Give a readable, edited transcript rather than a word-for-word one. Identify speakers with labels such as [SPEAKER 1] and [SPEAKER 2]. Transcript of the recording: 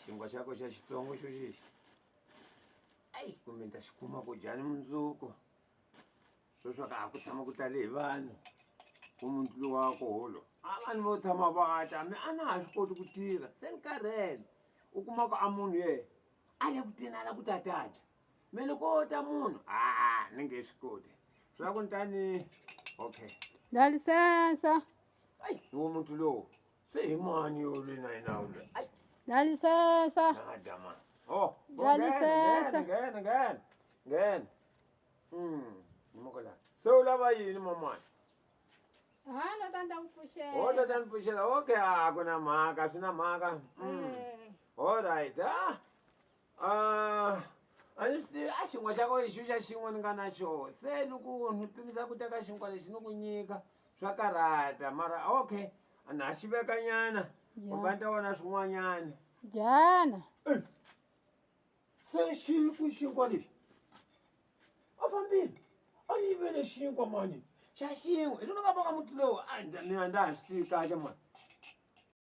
[SPEAKER 1] Xinkwa xa ko xa xitsongo xo xexi. Ayi kumbe ni ta xi kuma ku njhani mundzuku. Sweswi ka ha ku tshama ku tale hi vanhu. Ku muti lowa wa koho lowu. A vanhu vo tshama va ta me a na ha swi koti ku tirha se ni karhele. U kuma ku a munhu yena a le ku teni a lava ku ta ta dya. Me loko ko ta munhu a ni nge swi koti. Swa ku ni ta ni okay.
[SPEAKER 2] Dá licença.
[SPEAKER 1] Ayi wo muti lowu se hi mani yo le na yena loyi. Ayi
[SPEAKER 2] Dá licença.
[SPEAKER 1] na dya mani. Oh,
[SPEAKER 2] Dá
[SPEAKER 1] nghena
[SPEAKER 2] licença.
[SPEAKER 1] nghena nghena nghena. Yima kwalano. Se u lava yini mamani?
[SPEAKER 2] Ha no ta ni ta ku pfuxela.
[SPEAKER 1] Ho ta ta ni pfuxela. Okay, a ku na mhaka, swi na mhaka. All right. Ah. Ah, a ni swi tivi a xinkwa xa kona lexi xa xin'we ni nga na xona se loko ni pimisa ku teka xinkwa lexi ni ku nyika swa karhata mara okay a na ha xi veka nyana kumbe a ni ta vona swin'wanyana.
[SPEAKER 2] Dyana.
[SPEAKER 1] Se xi ku xinkwa lexi a fambile a yivele xinkwa mani xa xin'we hi swona nga va ka muti lowu a mina a ndza ha swi tivi kahle mani.